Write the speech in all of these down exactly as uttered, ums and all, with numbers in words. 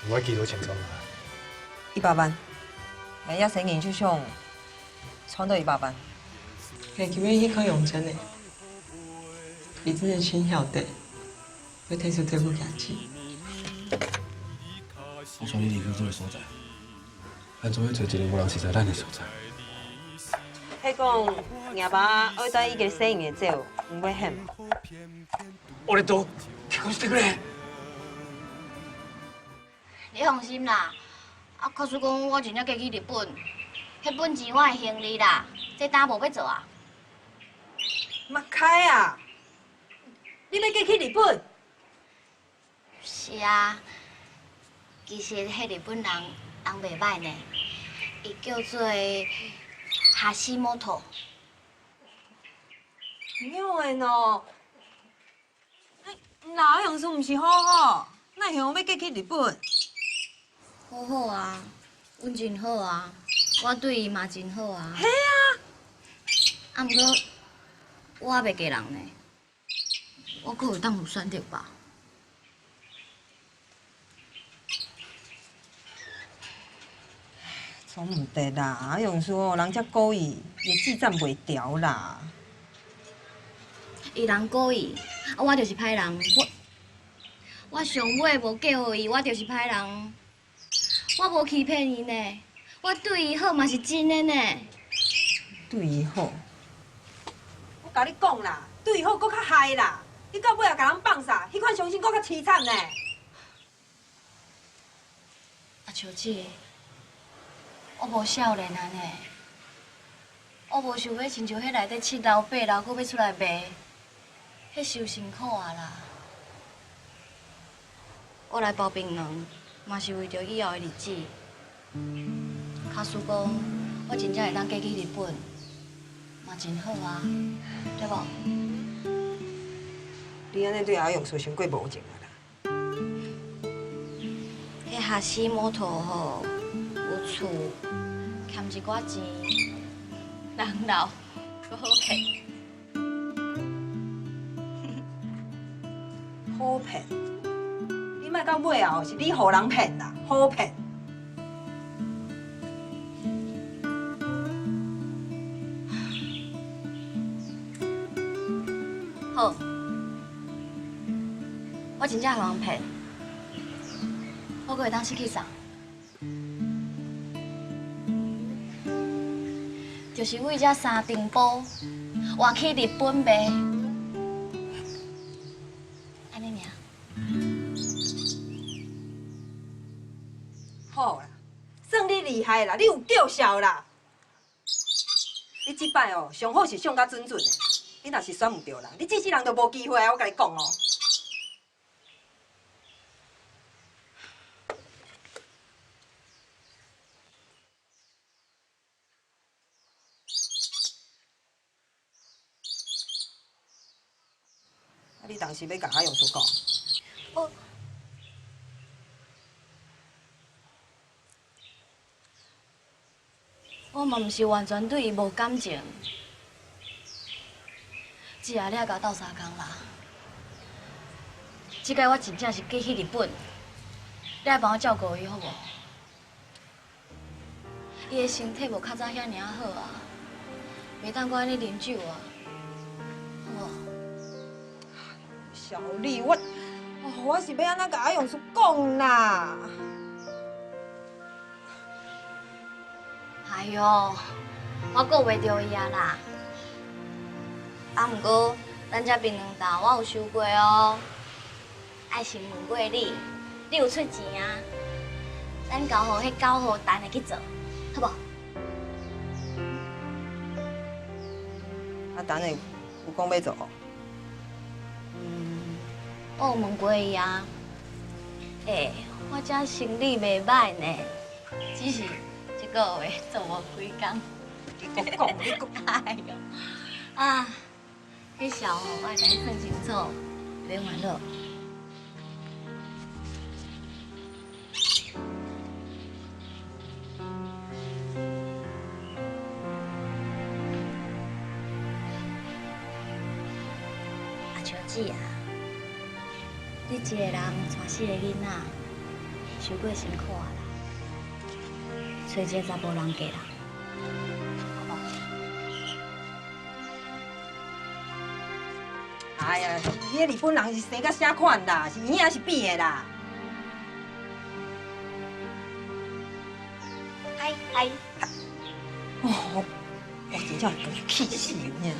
你有幾多錢賺啊？一百萬。𠊎這生日就想賺到一百萬。𠊎今日去看楊真呢，你真的盡曉得，會退出這步行情。我想你離開這個所在，咱做伙揣一個無人識得咱的所在。係講，若爸愛帶一個細人仔走，你會肯無？俺と結婚してくれ。 你放心啦，啊，假使講我真正嫁去日本，迄本錢我會還你啦，這單無愛做啊。馬開啊！你要嫁去日本？是啊，其實迄日本人人袂歹呢，伊叫做哈西莫托。仰會呢？ 若阿勇叔毋係好好，哪會想要嫁去日本？好好啊，阮真好啊，我對伊嘛真好啊。係啊。啊，毋過我也袂嫁人呢，我閣有當有選擇吧？ 總毋得啦，阿勇叔哦，人遮顧伊，也支持袂牢啦。伊人顧伊，啊，我就是歹人，我，我上尾無嫁予伊，我就是歹人，我無欺騙伊呢，我對伊好嘛是真的呢。對伊好？我甲你講啦，對伊好閣較害啦，你到尾也甲人放捒，迄款傷心閣較悽慘呢。 阿秋姐，我無少年啊呢，我無想要親像迄內底七老八老，閣要出來賣，迄傷辛苦啊啦。我來包檳榔，嘛是為着以後的日子。假使講我真正會當嫁去日本，嘛真好啊，對無？你安尼對阿勇叔傷過無情啊啦！ 去哈西摩托吼，有厝，欠一寡錢，人老，閣好騙。好騙？你莫到尾後是你予人騙啦，好騙！好。 我真正予人騙，我閣會當失去啥？就是為遮三頂埔，換去日本賣。安尼爾。好啦，算你厲害啦，你有夠數啦！ 你這擺哦，上好是想較準準的。你若是選毋著人，你這世人就無機會啊！我甲你講哦。啊，你當時要甲阿勇叔講？我 我嘛毋是完全對伊無感情，只是你愛甲我鬥相共啦。這擺我真正是嫁去日本，你愛幫我照顧伊好無？伊的身體無較早遐爾好啊，袂當閣安尼啉酒啊，好無？ 小麗，我，哦，我是要安怎甲阿勇叔講啦？哎喲，我顧袂著伊啊啦。啊，毋過咱遮檳榔頭我有收過哦，愛先問過你，你有出錢啊？咱交予迄九號陳的去做，好無？啊，陳的有講要做無？ 嗯，我有問過伊啊。欸，我遮生理袂歹呢，只是一個月做無幾工。你講講，你講。哎喲，啊，迄數吼，我會甲你算清楚，免煩惱。 阿秋姐啊，你一個人帶四個囡仔，傷傷過辛苦啊啦，揣一个查埔人嫁啦。哎呀，伊个日本人是生甲啥款啦？是圓的還是扁的啦？嗨嗨。哦，我真正會氣死人呢。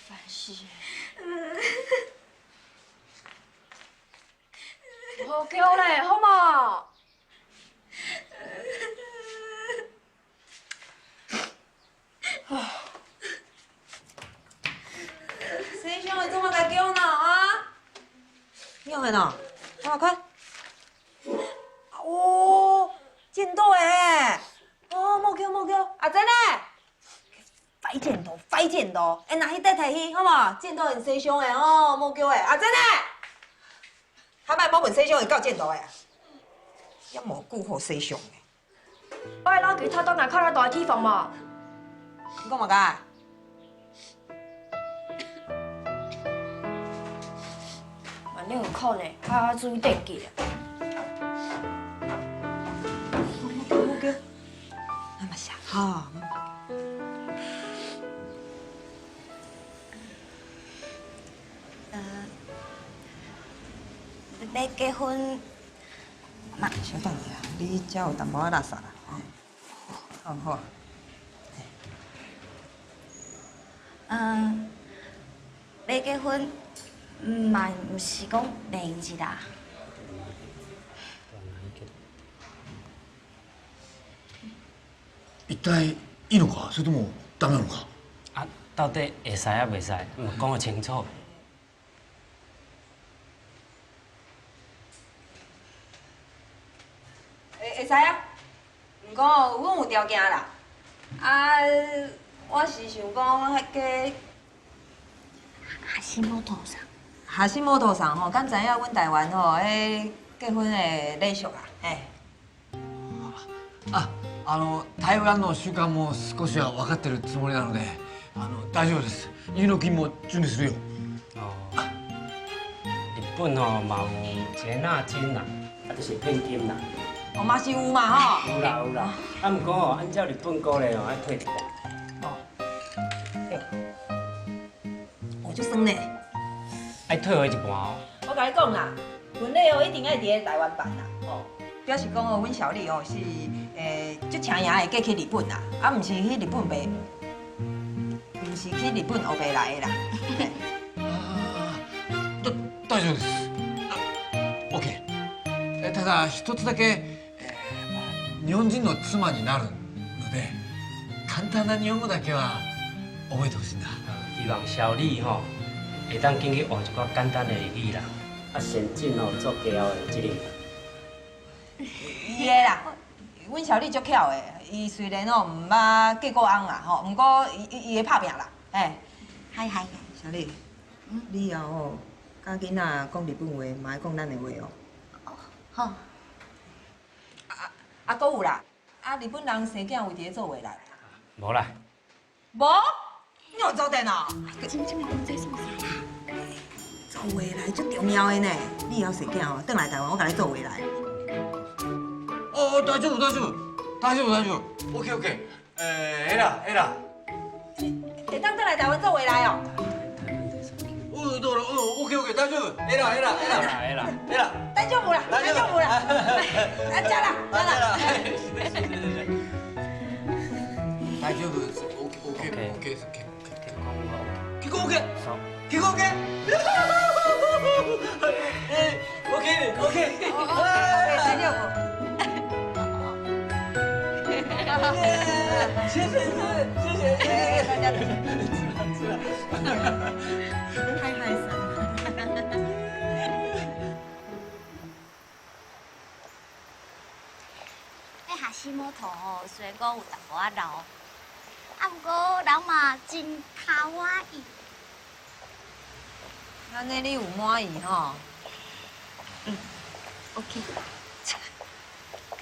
烦死了。毋好噭咧，好無？ 生傷个做麼个噭鬧啊？仰般哦？看看。哦，濺著欸！哦，莫噭，莫噭。阿珍呢？快濺著，快濺著！欸，拿去袋袋去，好無？濺著會生傷个哦，莫噭欸。阿珍呢？較莫問生傷个到濺著欸。也無顧好生傷个。 我愛摎佢偷偷拿較大个地方無？你講麼个？萬一有空呢，愛注意得緊啊。那麼想哈。 呃，欲結婚嘛。小等一下，你遮有淡薄仔垃圾啦，吼。好，好。嗯，欲結婚嘛，毋是講明日啦。 一体いいのか、それともダメなのか。啊，到底會使抑袂使？講予清楚。會，會使啊，毋過阮有條件啦。啊，我是想講，彼个橋本さん。橋本さん吼，敢知影阮台灣吼，彼結婚的禮俗啊？嘿。 あ、あの、台湾の習慣も少しは分かってるつもりなので、あの、大丈夫です。入納金も準備するよ。あ、日本の嘛有結納金啦，啊，就是聘金啦。哦，嘛是有嘛吼。有啦，有啦。啊，毋過吼，按照日本古禮吼，愛退一半。哦。 哦，足酸呢。愛退回一半哦。我共你講啦，婚禮哦，一定愛佇咧台灣辦啦，吼。表示講哦，阮小麗哦是，誒，足誠惶會嫁去日本啦，啊，毋是去日本白，毋是去日本烏白來的啦。嘿。あ、だ、大丈夫です。オッケー。え、ただ一つだけ、 えー、日本人の妻になるので、簡単な日本語だけは覚えてほしいんだ。希望小麗吼，會當緊去學一寡簡單的日語啦。啊，先進吼，做家後的責任。伊的啦，阮小麗足巧的，伊雖然吼毋捌結過翁啦吼，毋過伊，伊，伊會拍拚啦，嘿。嗨嗨。小麗，嗯？你以後吼，佮囡仔講日本話，嘛愛講咱的話哦。哦，好。 啊，啊，閣有啦，啊，日本人生囝有佇咧做未來啊？無啦。無？你有做電腦？真正講這創啥啦？做未來足重要的呢，你以後生囝哦，轉來台灣，我共你做未來。哦，大丈夫，大丈夫，大丈夫，大丈夫。OK，OK。 えー、えら、えら。会当转来台湾做回来哦？おう、どうも、おう、オッケー、オッケー、大丈夫。えら、えら、えら。えら。えら。大丈夫啦，大丈夫啦。大丈夫。あ、じゃあな、じゃあな。あ、じゃあな。失礼、失礼、失礼。大丈夫です。オッケー、オッケー、オッケーです。結婚は？結婚オッケー。そう。結婚オッケー。えー、オッケー、オッケー。大丈夫。谢谢，谢谢，谢谢。嗨嗨声。新摩托吼，雖然講有淡薄仔老，啊，毋過人嘛真卡哇伊。 恁呢你有滿意吼？嗯，OK。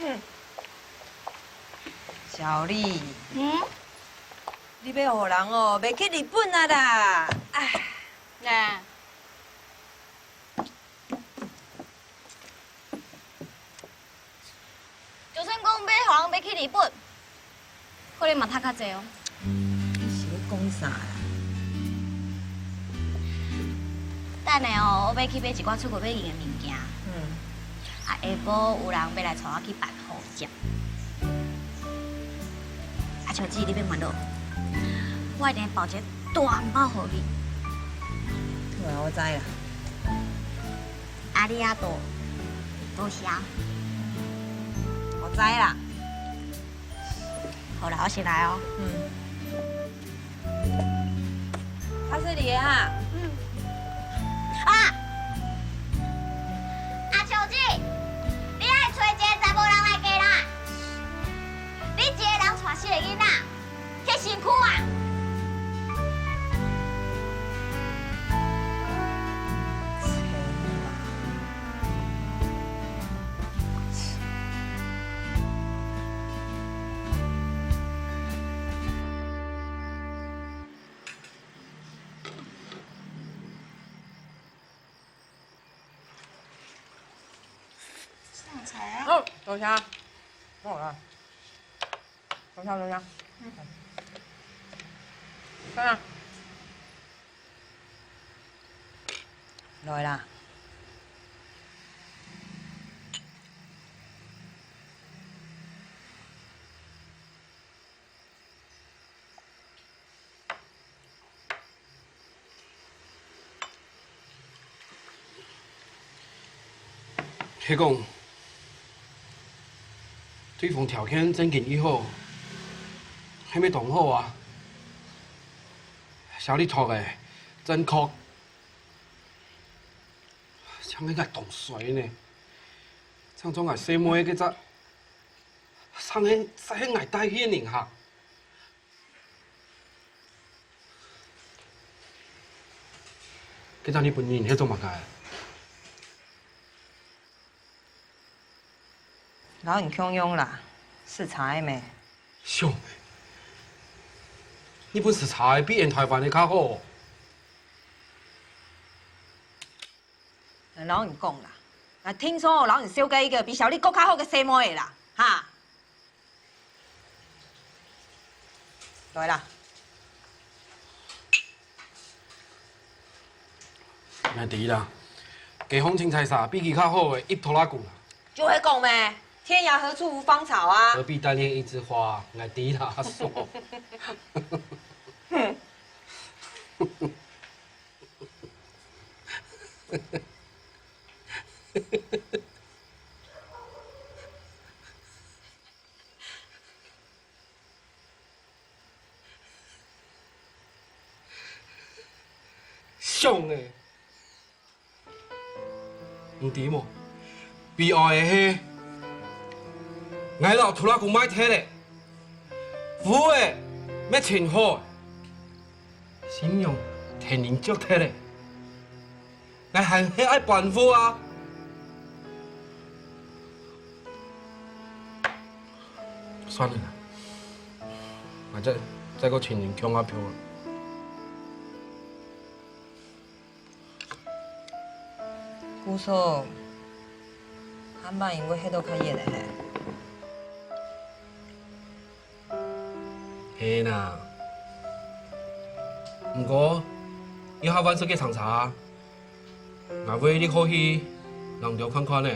嗯。小麗，嗯？你欲予人哦，賣去日本啊啦！唉。 就算講欲予人賣去日本，可能嘛趁較濟哦。你是咧講啥啦？等下哦，我欲去買一寡出國欲用的物件。嗯。啊，下晡有人欲來𤆬我去辦護照。啊，小姐，你免煩惱，我一定會包一个大紅包予你。好啊，我知啦。 阿里阿多，多謝。我知啦。好啦，我先來哦。嗯。他是你的哈？嗯。啊！阿秋姐，你愛揣一个查埔人來嫁啦！你一个人帶四个囡仔， 去身軀啊！切你媽！上菜啊！哦，等一下，等我來。 等一下，等一下。嗯。等一下。來啦。 係講，對方條件正經異好，係乜當好啊！小麗討个，正確，像个𠊎當衰呢，像做𠊎細妹个該隻，生个，生个𠊎帶去个人客。 該隻日本人係做麼个？摎你共樣啦，駛車个咩？想欸，日本駛車个比𫣆臺灣个較好。𠊎摎你講啦，𠊎聽說𠊎摎你紹介一个比小麗閣較好个細妹仔啦，哈！ 來啦。𠊎知啦，街項清採車比佢較好个一拖拉庫啦。就係講咩，天涯何處無芳草啊。何必單戀一枝花？𠊎知啦，阿叔。想欸，你知無？悲哀个係，𠊎摎拖拉庫賣忒咧，屋仔乜清好，新娘跈人著忒咧。 𠊎還係愛搬屋啊！算了啦，𠊎再，再過尋人共下票啊。姑嫂，下擺因為歇到較遠了嘿。 係啦，毋過，這下萬事皆常茶，𠊎會立刻去遶兜看看呢。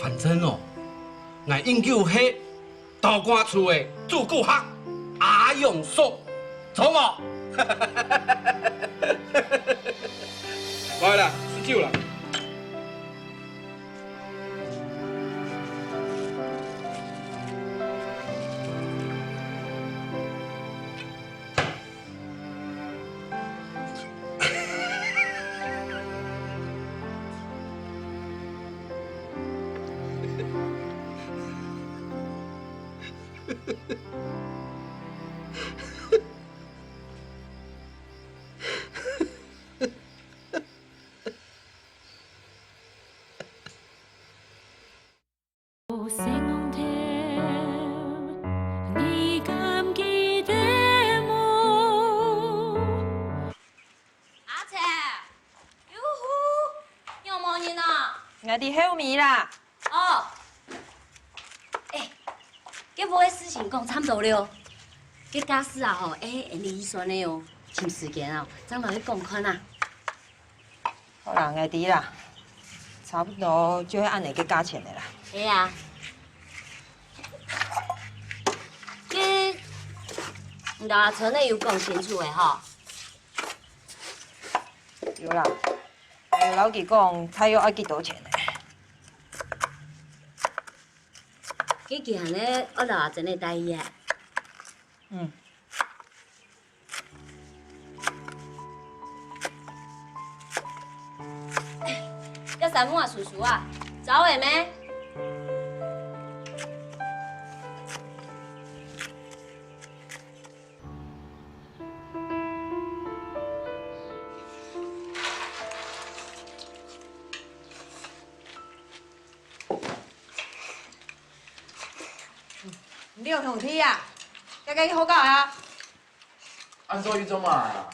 反正哦，𠊎永久係倒掛厝个主顧客阿勇叔，著無？來啦，食酒啦！ 你細戇頭，你敢記得無？阿姐，喲呼，仰無人啊？𠊎在後面啦。哦，欸，該屋个事情講差毋多了。該價數啊吼，欸，你預算个哦，尋時間啊，正來去講看啊。 好啦，𠊎知啦，差不多就係恁樣个價錢个啦。係啊。該，你同阿春仔有講清楚个吼？有啦，𠊎有摎佢講，大約愛幾多錢个。該佢還係愛摎阿珍仔帶去啊？嗯。 這山姆啊，叔叔啊，招仔咩？ 你有兄弟啊？該个去學校啊？恁早去做麼个啊？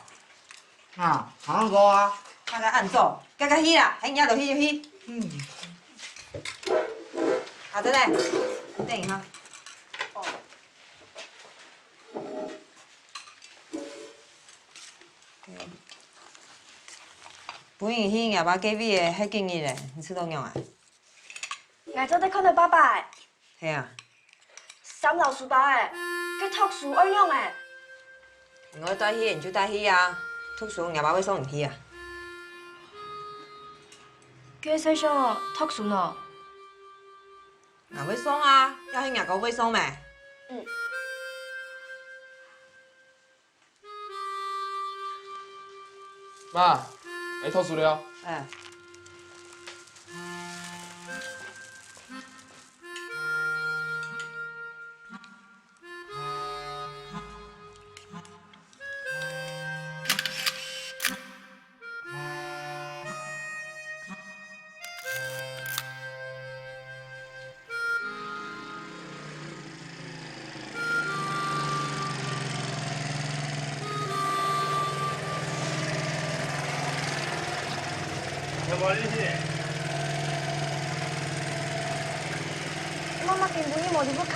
啊，行過啊。大家恁早，該个去啦，還你就去就去。嗯。好，再見。等一下。哦。本來去若爸該位个歇幾日咧，你試著仰仔？𠊎做得看著爸爸咧。 係啊。衫摎書包仔，該讀書愛仰仔？你愛帶去你就帶去啊，讀書若爸會送你去啊。該細箱仔讀書呢？𠊎會送啊，也係若哥會送咩？嗯。 媽，𠊎讀書了。哎。媽媽今晡日無在屋下。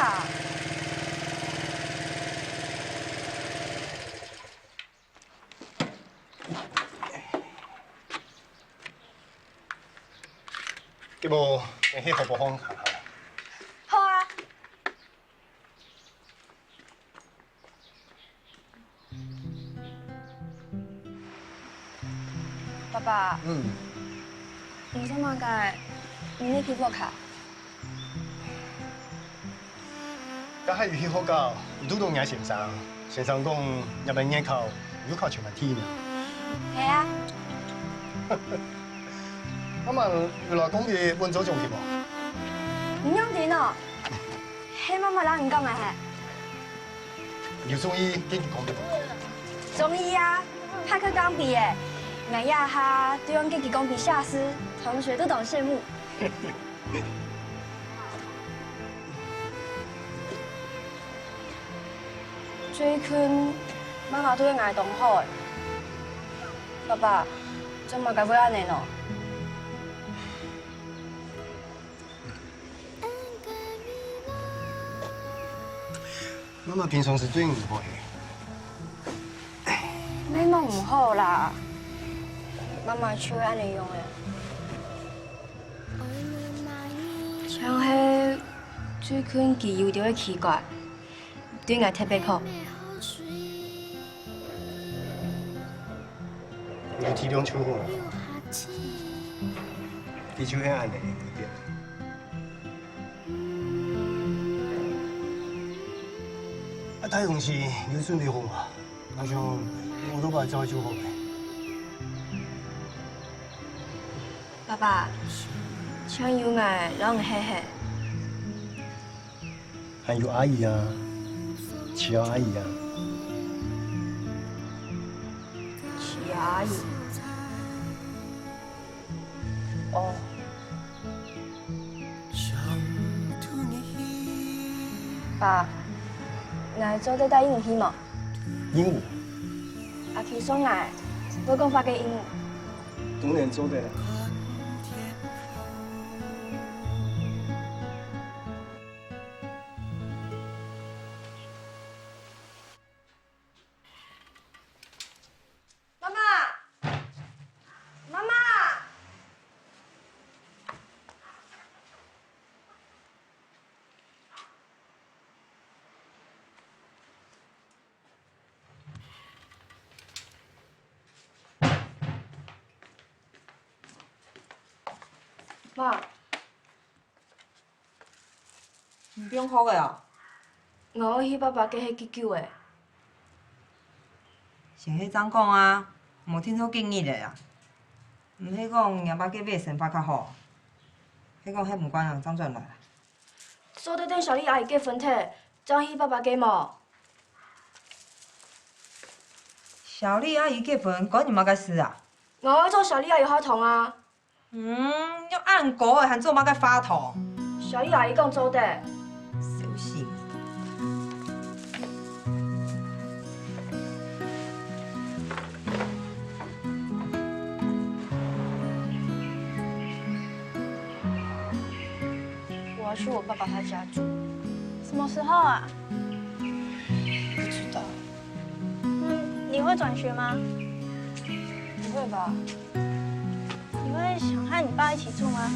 該無，𠊎去河壩項看下。好啊。爸爸。嗯。你做麼个毋去屋下？ 該下有去學校，有堵著若先生。先生講，若擺月考有考千萬第一名。係啊。阿姆，有來講佢穩做獎金無？你仰知呢？係媽媽摎你講个係？有中意，緊去講佢。中意啊！拍克剛畢業，𠊎這下都用緊去講分下司，同學都當羨慕。 最近，媽媽對𠊎當好欸。爸爸，做麼个會恁仔呢？媽媽平常時對你毋好欸。 乜無毋好啦，媽媽就係恁仔樣仔。像係最近佢有兜仔奇怪，對𠊎特別好。有體諒就好啦。佢就係恁仔个特點。 啊，大東西有準備好無？𠊎想，我落來照就好咧。爸爸，像有𠊎摎你歇歇。還有阿姨啊，徐阿姨啊。徐阿姨。哦。爸，𠊎做得帶你去無？你有？阿K送𠊎，會講話个鸚鵡。當然做得啦。 媽媽，媽媽。媽， 你放學个哦？𠊎愛去爸爸該歇幾久仔。先歇正講啊，無定著幾日仔啊。毋係講若爸該位生活較好，係講歇毋慣啊，正轉來啊。做得等小麗阿姨結婚忒，正去爸爸該無？小麗阿姨結婚關你麼个事啊？𠊎愛做小麗阿姨花童啊。 嗯，又恁高个，還做麼个花童？小麗阿姨講做得。小心。我要去我爸爸他家住。什麼時候啊？不知道。那你會轉學嗎？不會吧？ 你會想和你爸一起住嗎？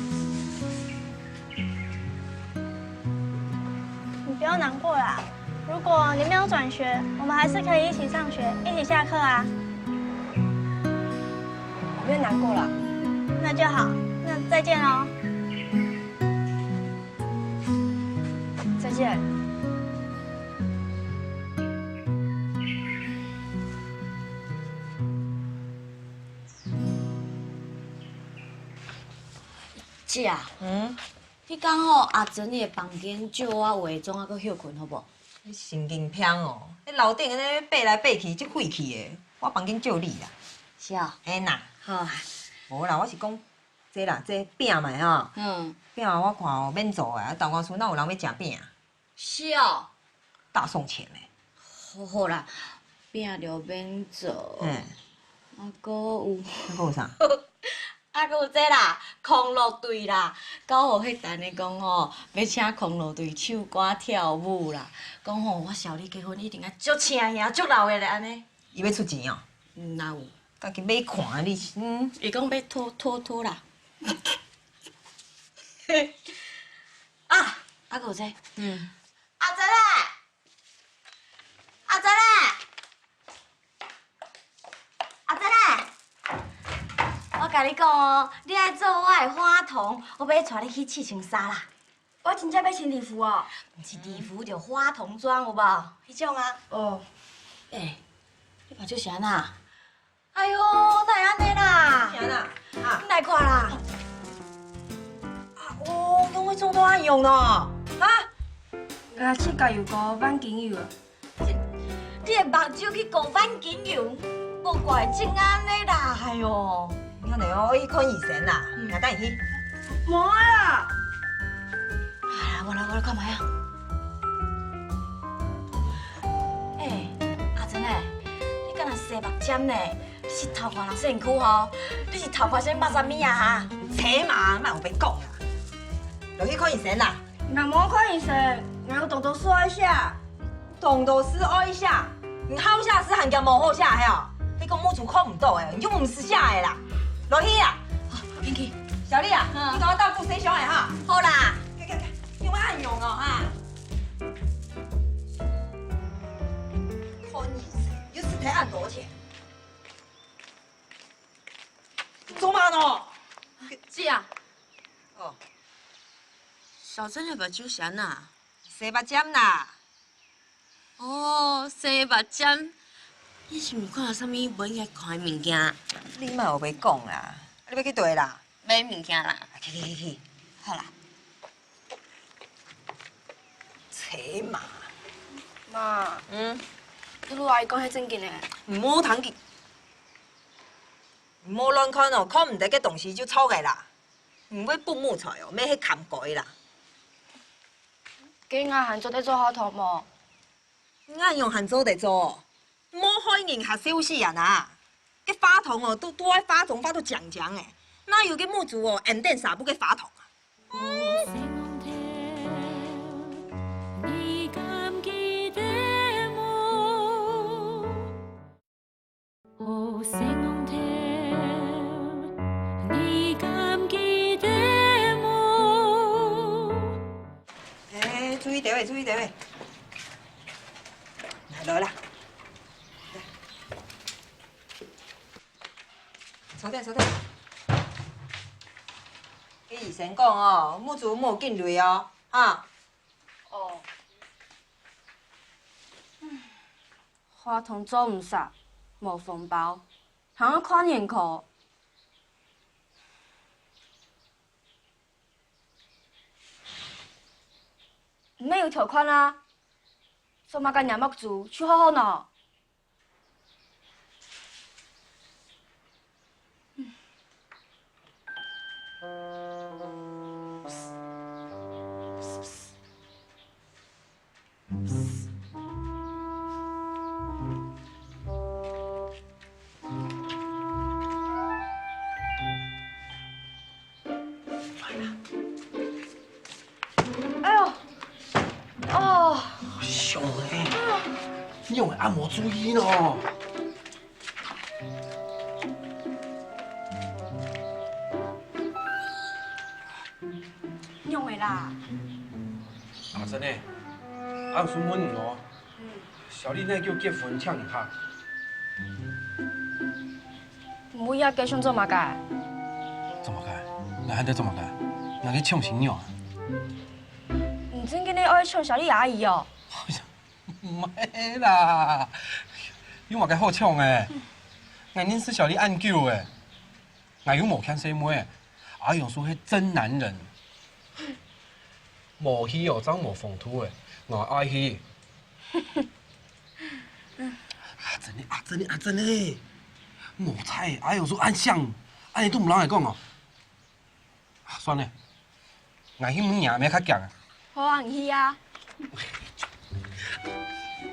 你不要難過啦，如果你沒有轉學，我們還是可以一起上學，一起下課啊。我沒有難過啦。那就好，那再見哦。再見。 姐啊，嗯？你講吼，阿珍你个房間借我畫，轉啊去歇睏好無？你神經病哦！你樓頂按呢爬來爬去，真費氣的。我房間借你啦。是哦。嘿吶。好啊。無啦，我是講這啦，這餅嘛吼。嗯。餅我看哦，免做啊，投稿書哪有人欲食餅？ 是哦。大送錢呢。好好啦，餅就免做。嘿。啊，閣有。閣有啥？啊，閣有這啦，康樂隊啦，九號彼單的講吼，欲請康樂隊唱歌跳舞啦，講吼，我小麗結婚一定愛足請兄、足鬧熱的按呢。伊欲出錢哦？嗯，哪有？家己買看，你是，嗯。伊講欲拖拖拖啦。啊，啊，閣有這。嗯。 阿珍啊，阿珍啊，阿珍啊！我共你講哦，你愛做我的花童，我欲𤆬你去試穿衫啦。我真正欲穿禮服哦。毋是禮服，就花童裝，有無？彼種啊。哦。欸，你目睭是按怎？ 哎喲，哪會按呢啦？是按怎？啊？你來看啦。啊，哦，用彼種都愛用咯。啊？牙齒甲油膏、萬金油啊。你的目睭去膏萬金油，莫怪會恁呢啦，哎喲。你看你哦，去看醫生啦，嗯。𠊎帶你去。無愛啦。啊，我來，我來看覓啊。欸，阿珍欸，你敢若生目針呢？ 你是頭殼若身軀吼？你是頭殼先抹啥物啊？哈？切嘛，莫烏白講啦。落去看醫生啦。𠊎無看醫生，𠊎有動作書愛寫。動作書愛寫？你好寫字還驚無好寫係哦？你講目珠看毋到欸，你就毋使寫个啦。落去啊！緊去。小麗啊，嗯。你共我照顧細兄仔哈。好啦。看看看，你會恁樣哦哈？看醫生，又使忒恁多錢。 做麼个呢？姐啊。哦。小珍个目睭是哪？生目針啦。哦，生目針。你是毋是看著啥物無應該看个物件？你莫烏白講啦，啊你欲去佗啦？買物件啦。去去去去。好啦。 切嘛。媽，嗯，露露阿姨講係正經个。毋好聽佢，毋好亂看哦，看毋得个東西就錯个啦。毋會分母菜哦，乜係看過啦。該𠊎還做得做花童無？𠊎仰還做得做？莫害人客笑死啊哪！該花童哦，都都愛化妝化到靚靚个，哪有个目珠哦，暗等紗布个花童啊？ 哎，注意兜仔，注意兜仔。來，來啦。來。坐等，坐等。該醫生講哦，目珠莫緊淚哦，哈。哦。花童做毋煞，無紅包，還愛看眼科。 毋免有條款啊！做麼个若目珠就好好喏？ 哎喲，哦，傷欸，你仰會恁無注意呢？仰會啦？阿珍欸，阿叔問你哦， 小麗哪久結婚請人客？毋會啊，該想做麼个？做麼个？𠊎還得做麼个？𠊎去搶新娘啊！你正經个愛搶小麗阿姨哦？毋係啦，有麼个好搶个？𠊎認識小麗恁久欸，𠊎又無欠細妹，阿勇叔係真男人。 無去哦，正無風度欸，𠊎愛去。啊，真个啊，真个啊，真个，無彩，哎喲，就恁想，恁樣都毋摎𠊎講哦。啊，算了，𠊎去問若姆較強啊。好啊，你去啊。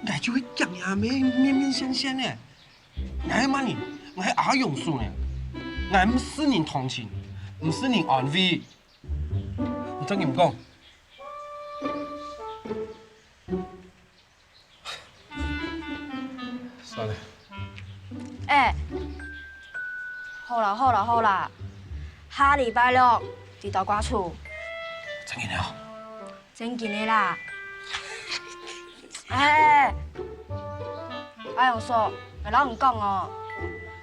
𠊎就係強若姆，面面善善个。𠊎係麼人？𠊎係阿勇叔呢。𠊎毋使人同情，毋使人安慰。 你正經毋講？算了。欸，好啦好啦好啦，下禮拜六你到掛厝。正經个哦？正經个啦。 哎，阿勇叔，𠊎摎你講哦，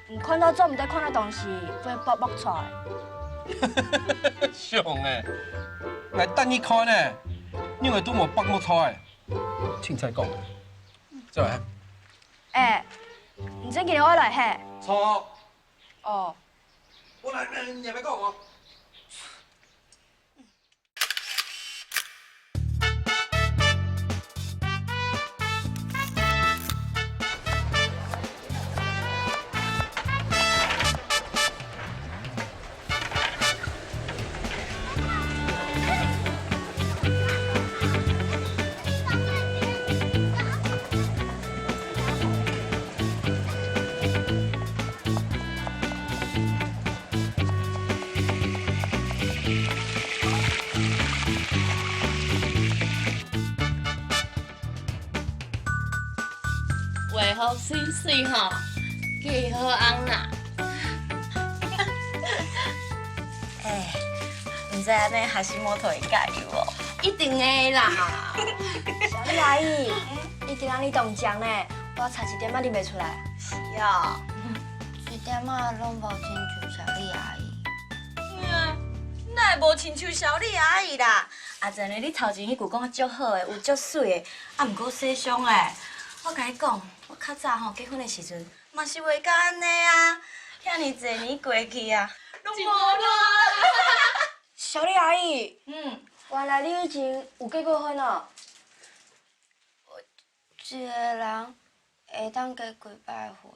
你看到做毋得看个東西，會擘目菜。想欸，𠊎等你看呢，你會都無擘目菜。凊彩講，走啊。哎，你正經愛來嘿？坐。哦。我來，你還沒講哦。 會好媠媠吼，幾好尪啊！哎，毋知恁呢還係無同佢加油哦？一定个啦！小麗阿姨，你今仔日當靚呢， 我茶一點仔啉袂出來。是哦，一點仔攏無親像小麗阿姨。嗯，哪會無親像小麗阿姨啦？阿珍呢，你頭前彼句講足好的，有足媠的，啊，毋過細想欸，我共你講，我較早吼結婚的時陣，嘛是會甲恁呢啊，遐爾濟年過去啊，攏無咯。小麗阿姨，嗯，原來你已經有結過婚哦。一个人会当結幾擺婚？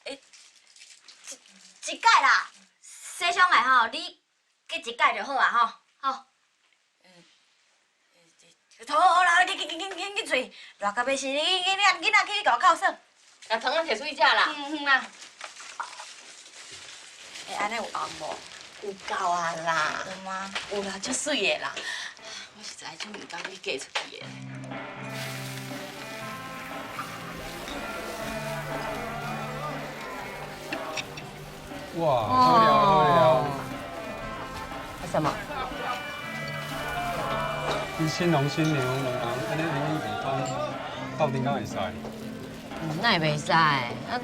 欸，一，一屆啦，細兄弟吼，你結一屆就好啊吼，吼。 好，好啦，緊緊緊緊緊去，熱甲欲死，你你你你去共我硞手。共糖仔摕出去食啦。嗯嗯啦。欸，按呢有紅無？有夠啊啦。有嗎？有啦，足媠的啦。我實在足毋甘你嫁出去的。哇，好料好料。什麼？ 你新郎新娘兩人按呢恁普通，到底敢會使？嗯，哪會袂使？啊，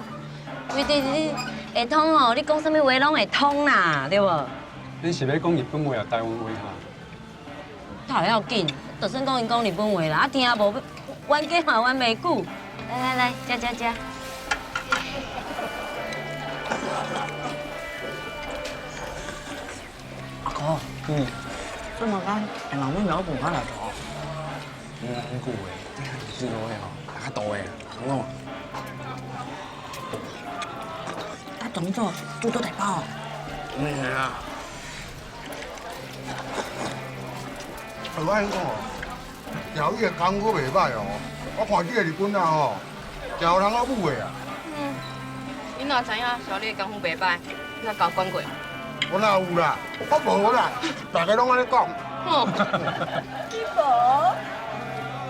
規日你會通哦，你講啥物話攏會通啦，對無？恁是欲講日本話抑台灣話哈？較無要緊，就算講𪜶講日本話啦，啊聽無，冤家嘛冤袂久。來來來，食食食。 阿哥，嗯。做麼个會人會苗步看來頭？嗯，很久誒，這下是咯，較多誒，很好。啊，當做煮做大包。嗯，係啊。我跟你講哦， 條魚个功夫袂歹哦，我看這个日本仔吼，真有人好舞个啊。嗯，你哪知影小麗个功夫袂歹？你哪共我講過？我哪有啦，我無啦，大家攏按呢講。哼。你無？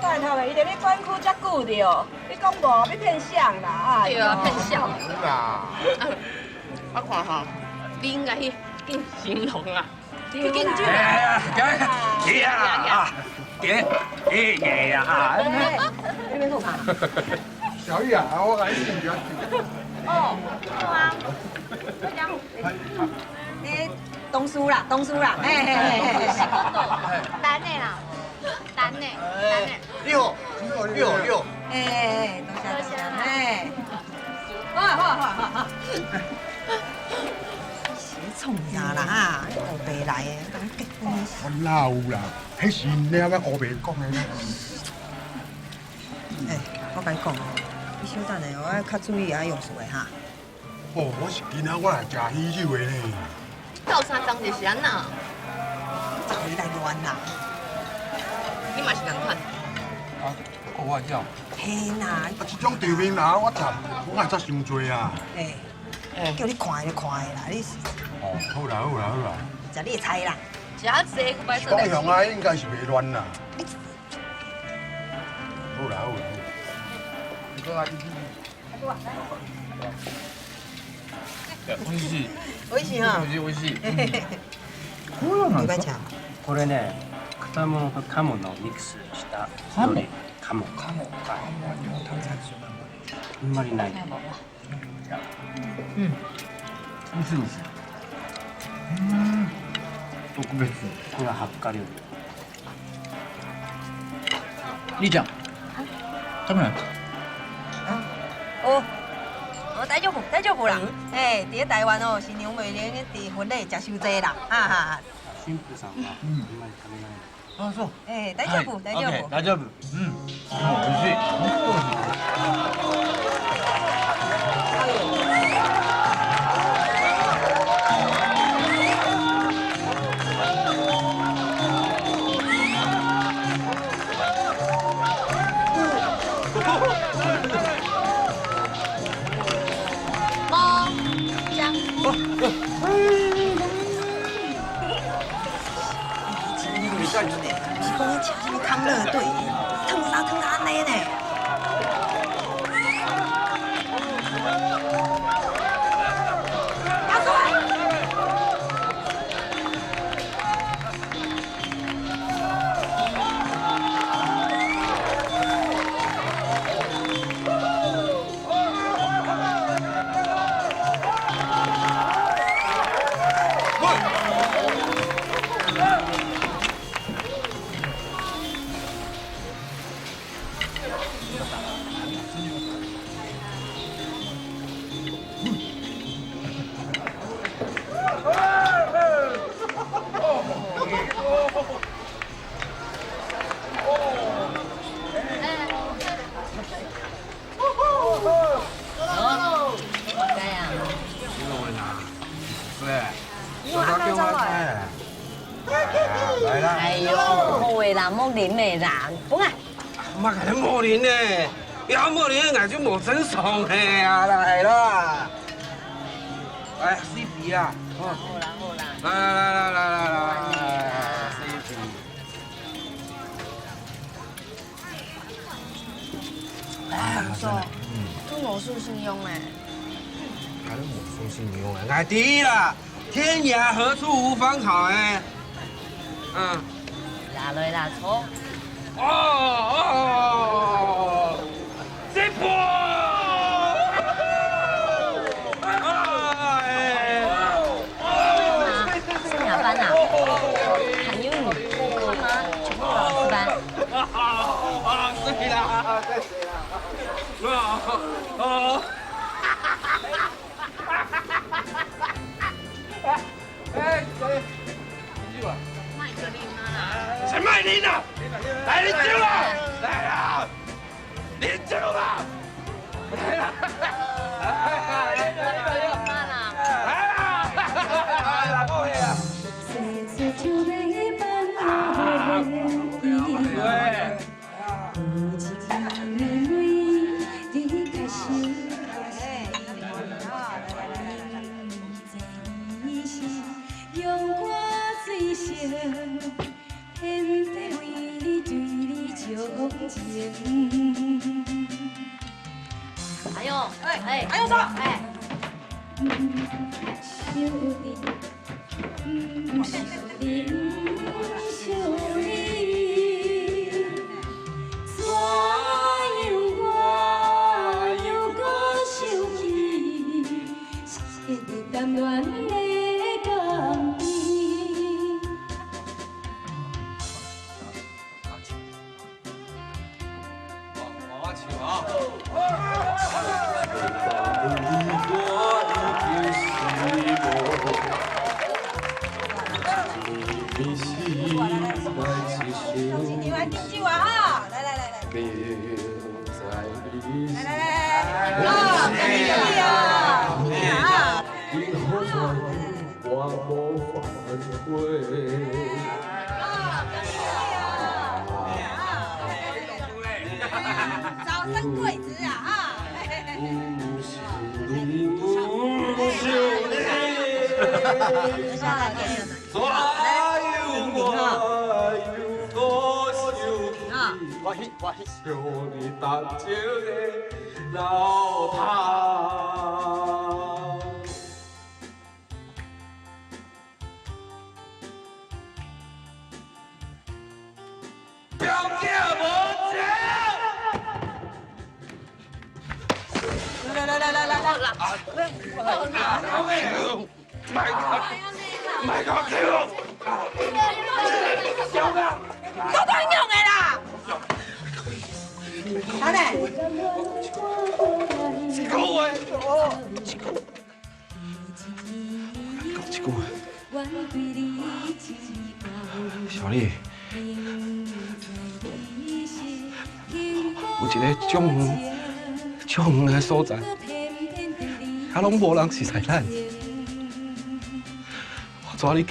拜託咧，伊佇咧管區遮久了，你講無，欲騙啥啦？哎喲。對啊，騙啥？無啦。我看吼，你應該去見新郎啊。 你緊張啊！哎呀，哎呀，啊，哎，哎呀，啊。你沒空啊？小玉啊，我來一點比較近。哦，好啊。我講，哎，東叔啦，東叔啦，嘿嘿嘿嘿。單的啦，單的，單的。六，六，六。哎，多謝，多謝，哎。好啊，好啊，好啊，好啊。 是創啥啦？烏白來的，人結婚。我哪有啦？彼是你阿媽烏白講的啦。欸，我共你講哦，你小等下哦，愛較注意啊用詞的哈。哦，我是今仔我來食喜酒的呢。鬥相共就是按呢。你來亂啦。你嘛是仝款。啊，我笑。嘿啦。啊，這種場面啦，我食，我哪會食傷濟啊？欸。 叫你看的就看的啦，你是哦，好啦，好啦，好啦。食你的菜啦。食較濟，我毋愛做代誌。是講雄啊，應該是袂亂啦。好啦，好啦，好啦。美味しい。美味しい哈。美味しい、美味しい。これなんですか？これね、草の鴨のミックスした料理。鴨？鴨。鴨。あんまりない。 うん。美味しい、美味しい。うん。特別。これはハッカ料理。りーちゃん。食べない？あ、お、お、大丈夫、大丈夫啦。うん。ええ、佇咧台灣哦，新娘袂用得佇婚禮食傷濟啦，哈哈哈。新婦さんは、うん。あんまり食べない。 あ、そう。ええ、大丈夫、はい、大丈夫。オッケー、大丈夫。うん。うん、美味しい。美味しい。你講你請什麼康樂隊，燙衫燙到按呢呢？哎喲，好个啦，莫啉个啦，放啊！麼个莫啉呢？要莫啉，𠊎就無正常个啊，來啦！哎，水杯啊，哦，好啦好啦，來來來來來來，水杯。哎，阿叔，嗯，你無收信用呢？還無收信用啊？𠊎知啦，天涯何處無芳草哎。 嗯。拿來啦，坐。哦哦，這波！哎，哦，這下班啊？還有你，看嗎？全部老師班。啊，對啦，對啦。啊，哦。 哎，小姐，你酒啊？賣酒啉啊！誰賣你的？來，你酒啊！來啊！你酒啊！來啊！來啊！來啊！來啊！來啊！ 哎喲，哎，哎喲，說，哎。你來敬酒啊哈！來來來來。 來來來來，哦，感謝你哦。啊。哦，感謝你哦。啊。早生貴子啊，哈。啊。 表姐無情。來來來來來來。莫講，莫講，救我！救我！都當用的啦。好嘞。救我！ 講一句話。小麗，有一個足遠、足遠个所在，遐攏無人熟似咱。我帶你去。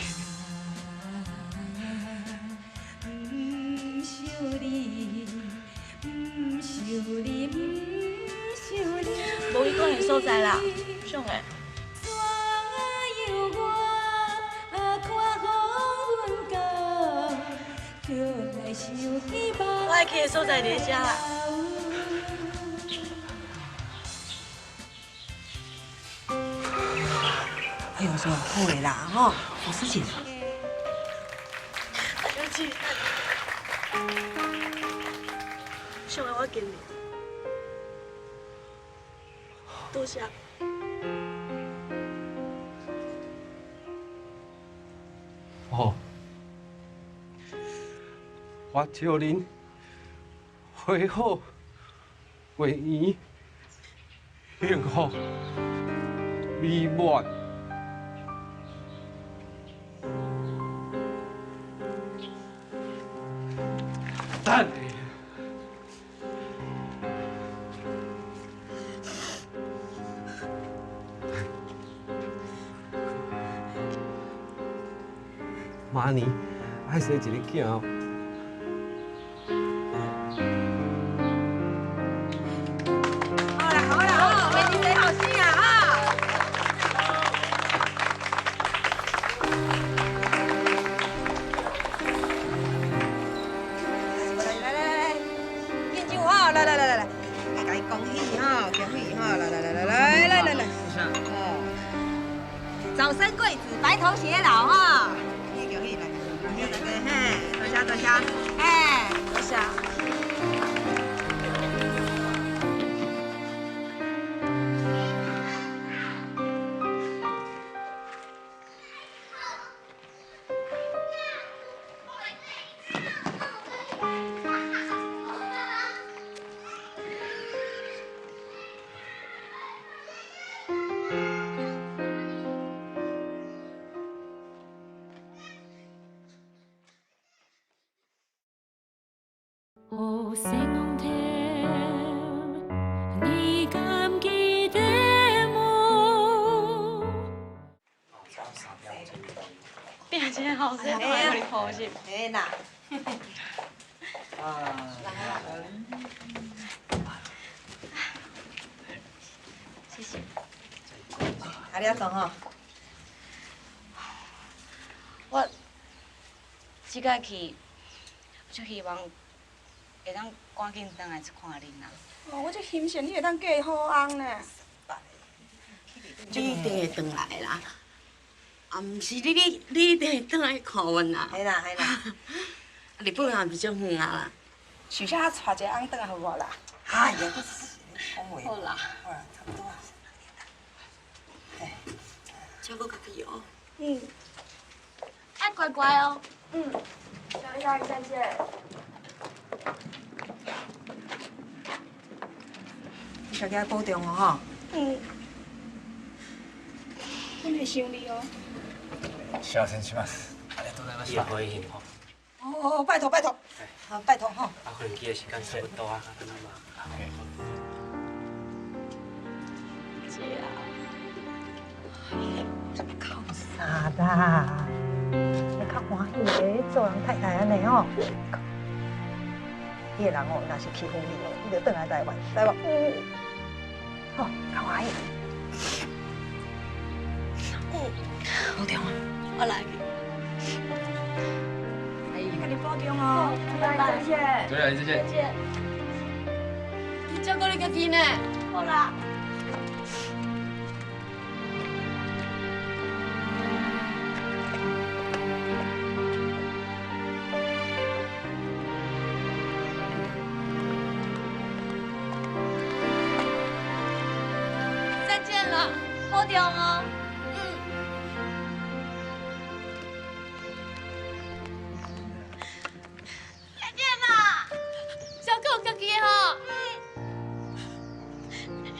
無一個人所在啦，上欸。我愛去的所在佇遮啦。 哎喲，說好个啦，吼，無事情。小姐，想愛我見面，多謝。哦，我祝恁會好。 會圓，幸福美滿。等下，媽咪，歹勢一个囝哦。好啦，好啦，吼，明仔載好勢啊，吼。來，來，來，來，敬酒吼，來，來，來，來，來，共伊恭喜吼，恭喜吼，來，來，來，來。 早生貴子，白頭偕老哈。恭喜恭喜，來，嘿，多謝多謝，嘿，多謝。變真好食，哎呀，有你好食。哎啦。謝謝。啊，你愛走吼？我這個去，我就希望會當趕緊轉來看恁啊。哦，我這心情你會當嫁好翁呢。你一定會轉來啦。 啊，毋是，你，你，你一定會轉來看阮啦。係啦，係啦。日本也毋是足遠啊啦。想啥𤆬一个翁轉來予我啦。哎呀，你講話。好啦。好啦，差不多啊。哎。照顧家己哦。嗯。愛乖乖哦。嗯。小麗阿姨再見。 你家己愛保重哦，吼。嗯。我袂想你哦。幸せにします。ありがとうございました。いや、これいいの。哦，拜託，拜託。啊，拜託吼。啊，飛行機的時間差不多啊。姐啊。 靠啥啦？你較歡喜咧，做人太太安尼哦。彼个人哦，若是欺負你哦，你就轉來台灣，知無？嗯。好，較歡喜。嗯。保重啊。我來。阿姨，你家己保重哦。好，拜拜。再見，再見。再見。你照顧你家己呢。好啦。 再見了，保重哦。嗯。 再見啦，照顧家己吼。嗯。再見。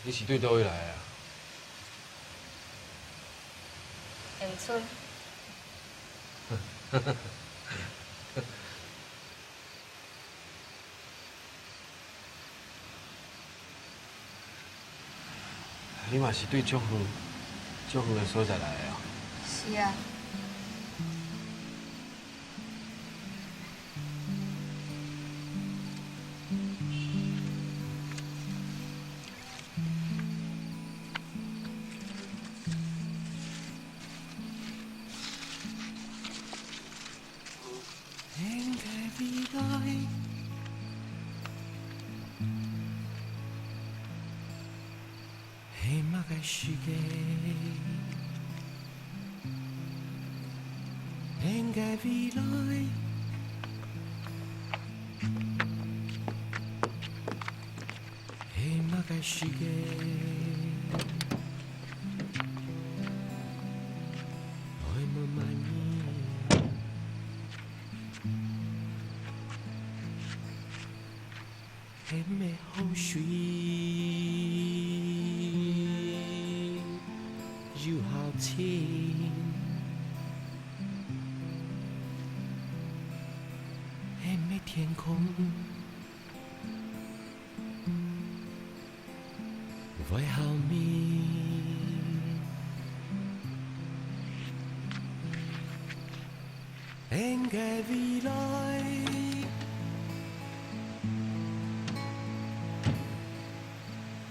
你是對佗位來啊？恆春。你嘛是對足遠、足遠个所在來个哦？是啊。未來，係麼个時間？恁个未來，係麼个時間？愛問麼人？ 係乜好水又好親？係乜天空 會好眠。恁个未來，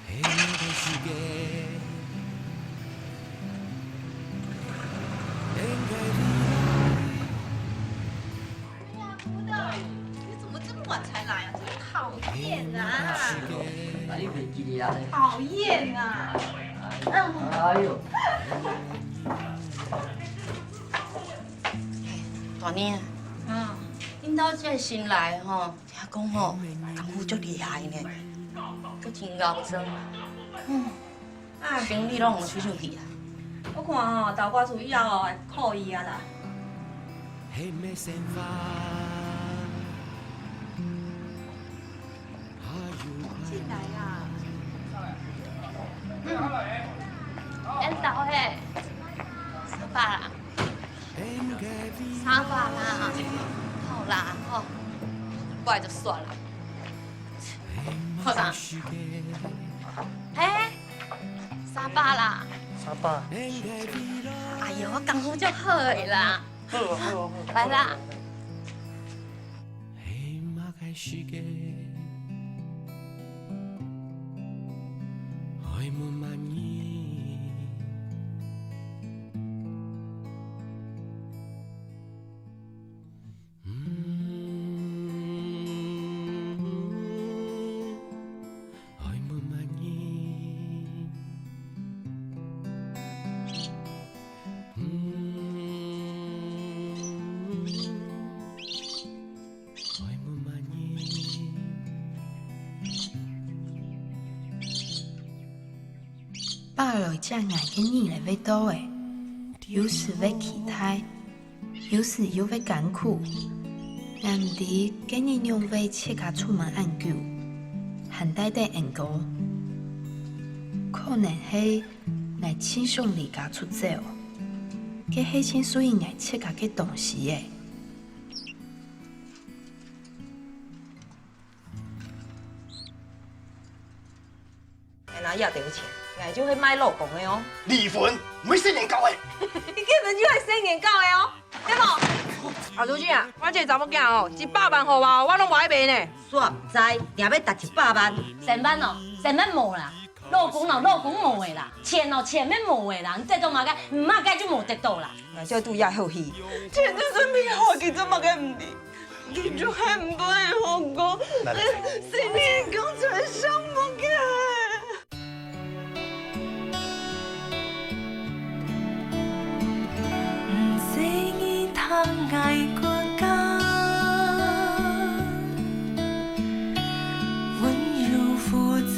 係恁个時間，恁个未來。 哎呀，胡豆，你怎么这么晚才来啊？真讨厌啊！哎，你袂记得啊？讨厌啊！哎呦，大年，嗯，恁兜个新來吼，聽講吼，功夫足厲害呢，閣真𠢕耍。嗯。 唉，生理攏毋出手去啊。我看吼，豆乾厝以後哦，會靠伊啊啦。進來啦。嗯。恁多嘿，三百啦。三百啦。好啦，吼，不然就算了。好啦。嘿， 三百啦。三百。哎喲，我功夫足好个啦。好啊，好啊，好啊。來啦。係麼个時間？愛問麼人？ 爸來接𠊎个日仔會到欸，有時會期待， 有時又會艱苦。𠊎毋知該日仰會自家出門恁久，還帶等恩哥。可能係𠊎盡想離家出走，該係盡屬於𠊎自家个東西欸。 𠊎若也得有錢，𠊎就會賣老公个哦。離婚，毋係細人教个。你根本就係細人教个哦，對無？啊，如今啊，我這查某囝哦，一百萬好無？我攏無愛賣呢。煞毋知，定要值一百萬。千萬哦，千萬無啦。老公哦，老公無个啦。錢哦，錢乜無个啦。你得到麼个，毋麼个就無得到啦。𠊎就拄也好戲。錢就算比好，佢做麼个毋值？ 你就還毋會好過，哪裡？心裡講出來想無个。毋使你聽𠊎講講，溫柔父子，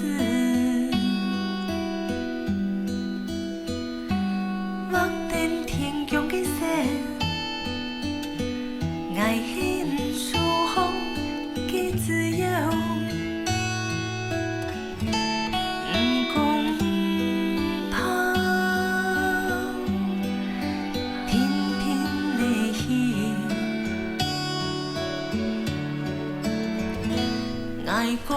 望等天降个星。 𠊎係毋受風个自由，毋講毋跑，定定來去。𠊎講